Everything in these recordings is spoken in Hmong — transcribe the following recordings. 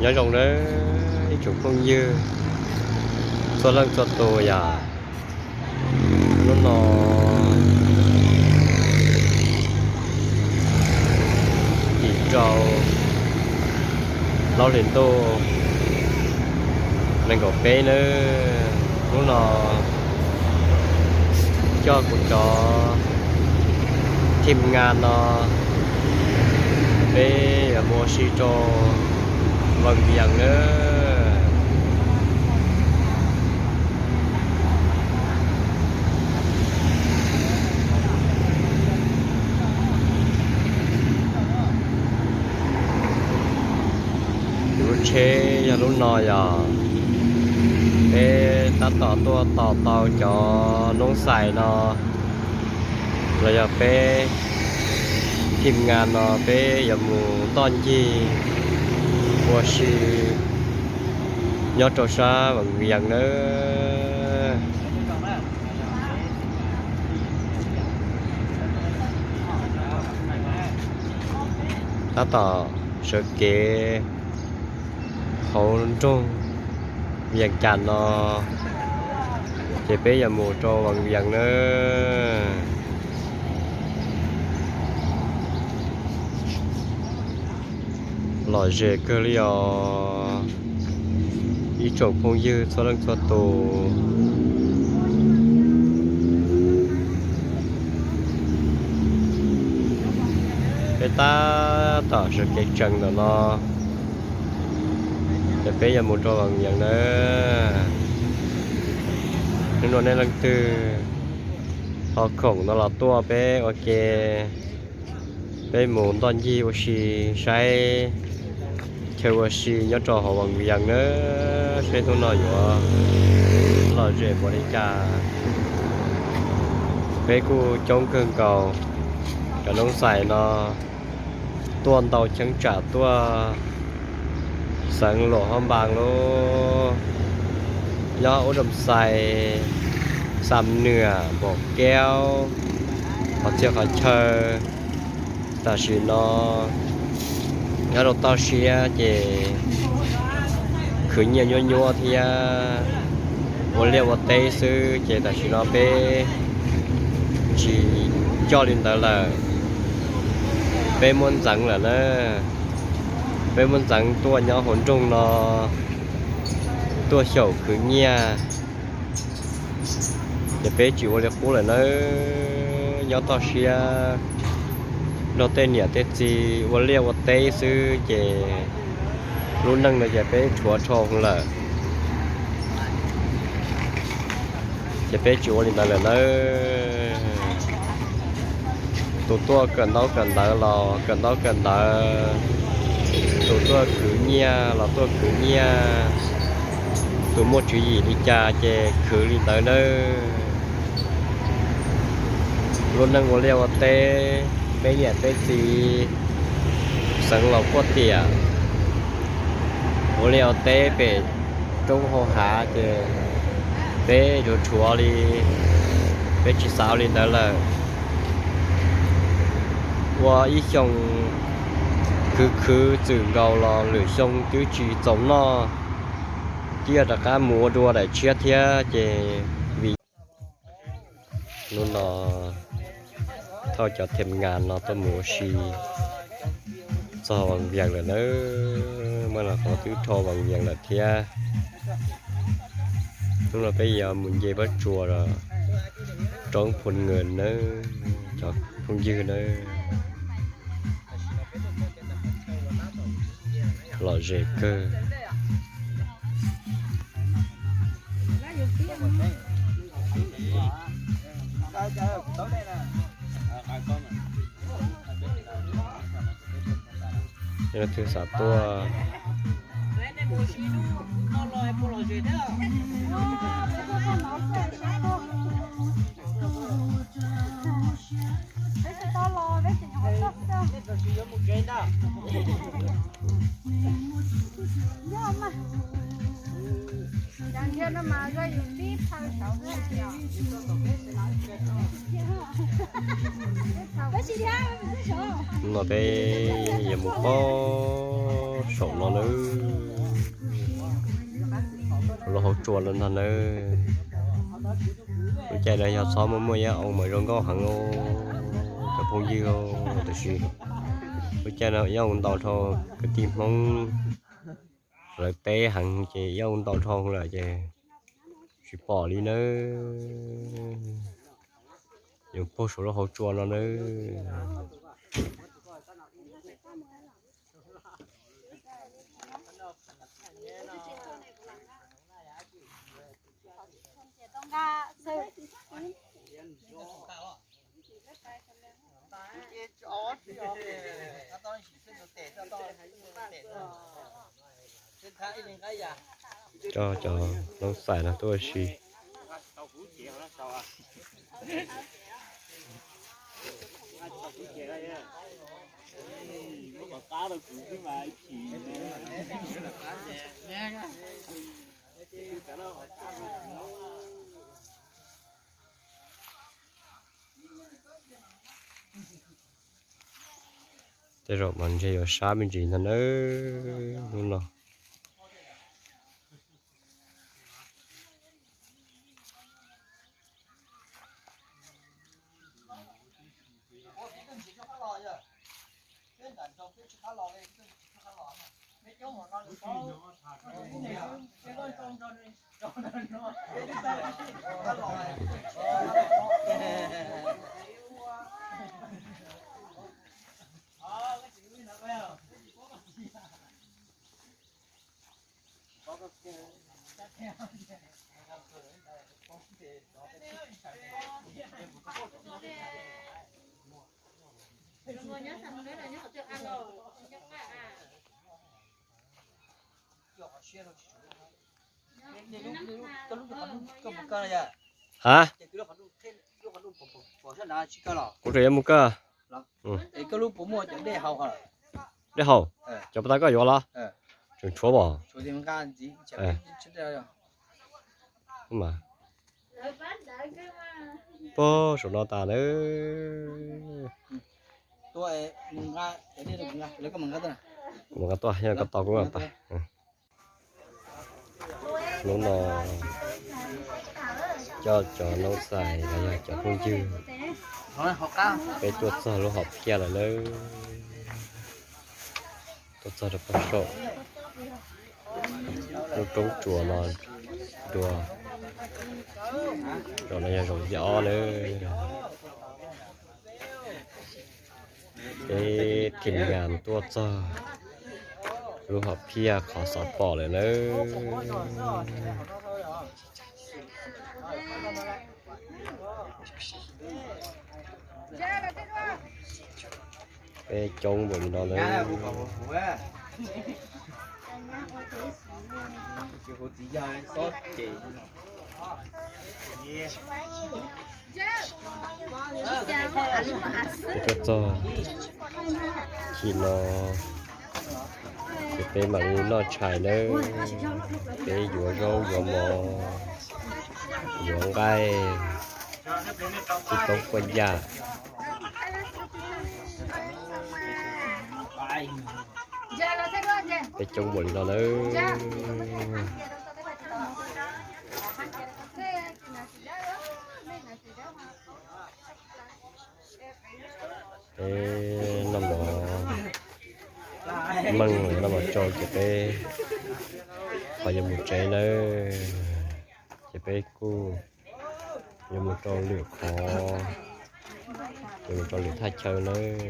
Nyob zoo nawb ib tsoom phooj ywg txhua leej txhua tus yom. Hnub no yim rau plaub hlis ntuj nees nkaum peb nawb. Hnub no coj kuv cov thim ngas no peb yuav mus ua si rau Vaj Vias nawb. Lub tsheb yog lub no yog peb tab tom tuaj tos tau cov noob xais no los yog peb thim ngas no peb yuav mus ntoj ncig ua si nyob rau sab Vaj Vias nawb. Tab tom sawv kev hauv nroog Vias Cas no ces peb yuav mus rau Vaj Vias nawb. Lom zem kawg li os ib tsoom phooj ywg txhua leej txhua tus. Peb tab tom sawv kev tsees ntawm no ces peb yuav mus rau Vaj Vias nawb. Hnub no nej leej twg ho khoom no los tuaj peb ua ke, peb mus ntoj ncig ua si saib chaw ua si nyob rau hauv Vaj Vias nawb, saib hnub no yuav lom zem npaum li cas. Peb kuj coob kawg nkaus cov noob xais no tuaj ntau cheeb tsam tuaj xeev Luam Hab Npas lub, nyob Ub Dam Xais, Xam Nwam, Npam Keub, qhov txhia qhov chaw. Tam sim no nyob rau toj siab ces khwv nyiaj nyuaj nyuaj thiab ua liaj ua teb xwb ces tam sim no peb tsis coj li ntawd lawm. Peb muab ntxeev lawm na, peb muab ntxeev tuaj nyob hauv nroog no tuaj xyaum khwv nyiaj. Ces peb tsis ua li qub lawm nawb, nyob toj siab nrog tej niam tej txiv ua liaj ua teb xwb ces lub neej no ces peb rhuav dhau lawm. Ces peb tsis ua li ntawd lawm nawb. Tus tuaj kawm ntaub kawm ntawv los kawm ntaub kawm ntawv, tus tuaj khwv nyiaj los tuaj khwv nyiaj, tus muaj tswv yim li cas ces khwv li ntawd nawb. Lub neej ua liaj ua teb, peb niam peb txiv xeev laus puag tiam ua liaj ua teb pem roob hauv hav ces peb rhuav rhuav li, peb tsis xav ua li ntawd lawm. Ua ib xyoo khwv khwv txwm nkaus los lwm xyoo twb tsis txaus noj, twb yuav rov qab mus ua dua daim tshiab thiab ces vim hnub no thauj cov thim ngas no tuaj mus ua si txog Vaj Vias lawm nawb, muaj los qhov twb dhau Vaj Vias lawm thiab. Hnub no peb yuav mus nce pob tsuas roob Phu Nws nawb, cov phooj ywg nawb. Lom zem kawg. Leej twg xav tuaj no peb yuav mus pob Saum no nawb, lub hauv tsua no ntag nawb. Lub caij no yog txhob muaj muaj yaj oo mas zoo nkauj heev os cov phooj ywg. Tab sis lub caij no yaj oo ntau dhau, kwv tij Hmoob lawv teb heev ces yaj oo ntau dhau lawm ces tsis pom li nawb. Yuav puag saum lub hauv tsua no nawb. Coj cov noob xais no tuaj ua si. Tej zaum mas ntshe yuav sab me ntsis ntag nawb hnub no. Ha, kuv tseem yuav mus kawg. Dej haus, cov puas tau koj yuav los? Tseem tshuav pom. Puag saum no tas nawb. Mus nqa tuaj, yog koj tau kuv mam pab. Hnub no coj cov noob xais los yog cov phooj ywg, peb tuaj txog lub hom phiaj lawm nawb. Tuaj txog rau pem saum lub roob tsua no dua. Zaum no yog zaum thib ob nawb. Peb thim nyas tuaj txog lub hom phiaj qhov xav pom lawm nawb. Peb coob npaum li no nawb. Peb tuaj txog chim no ces peb mam li noj tshais nawb. Peb yuav zaub yuav mov, yuav nqaij, tsis toob quaj yam. Peb coob npaum li no nawb. Peb noj mov meej noj mov tsau ces peb ho yuav mus tsev nawb. Ces peb kuj yuav mus rau lwm qhov, yuav mus rau lwm thaj chaw nawb.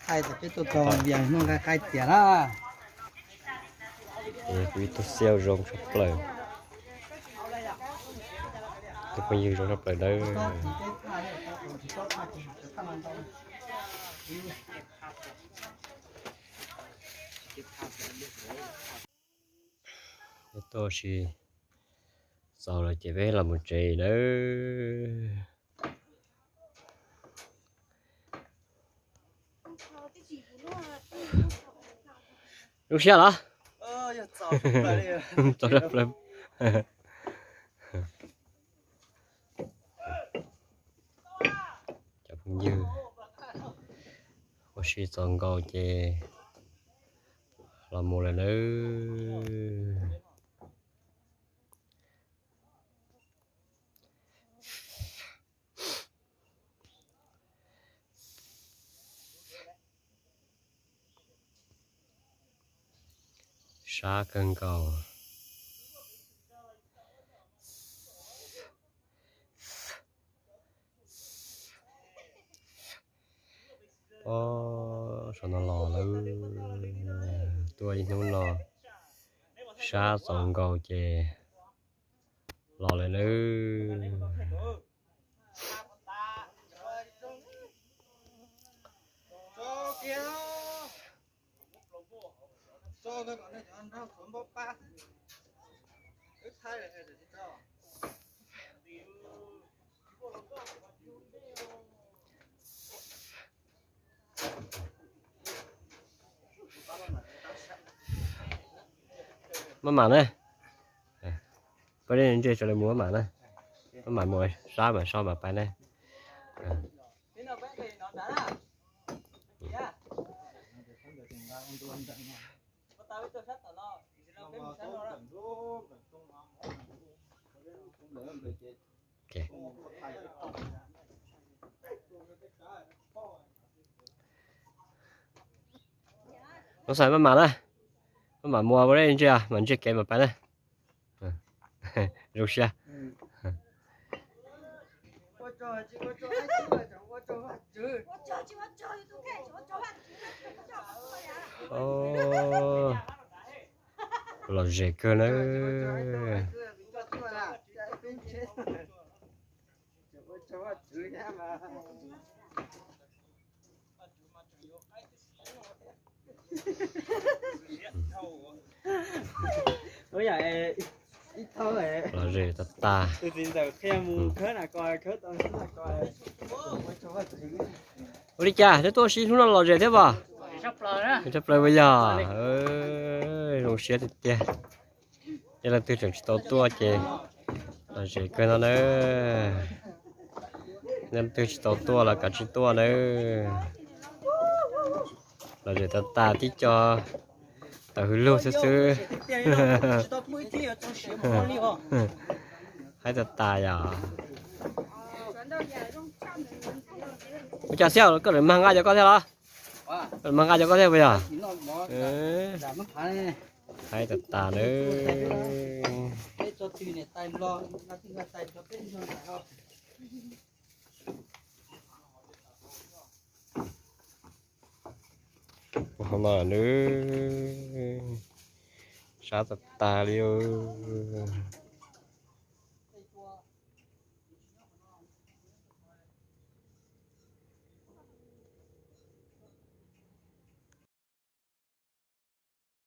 Peb tuaj txog Vias hnub nqaij qaib tias na. Kuv ib tug xiab zoo tshaj plaws, tus phooj ywg zoo tshaj plaws nawb. Peb tuaj ua si txaus lawm ces peb los mus tsev nawb. Zoo siab los? Txaus tshaj plaws. Cov phooj ywg, ua si txaus nkaus ces Los mus lawm nawb. Sab kawg nkaus. Pob, saum no los lawm. Tuaj ib hnub no sab txaus nkaus ces los lawm nawb. Maj mam na. Pab dej ntse tso lawv mus maj mam na. Maj mam mus sab mam so mam pais na. Nuj Xais maj mam na. Maj mam mus ua dej ntse, mam ntsia kev mam pais na. Zoo siab. Lom zem kawg na. Lom zem tas tas. Ua li cas neb tuaj ib hnub no lom zem thiab pom? Tshaj plaws puas yog? Zoo siab tiag tiag. Yog leej twg tseem tsis tau tuaj ces lom zem kawg no na. Yog leej twg tsis tau tuaj los kav tsij tuaj nawb. Lom zem tas tas tib co tawm hwj lug xwb xwb. Haib tas tas yom. Ua cas xiab koj lawv mag nqa cov koj thiab los? Koj lawv mag nqa cov koj thiab puas yog? Haib tas tas nawb. Ua no nawb, sab tas tas li os.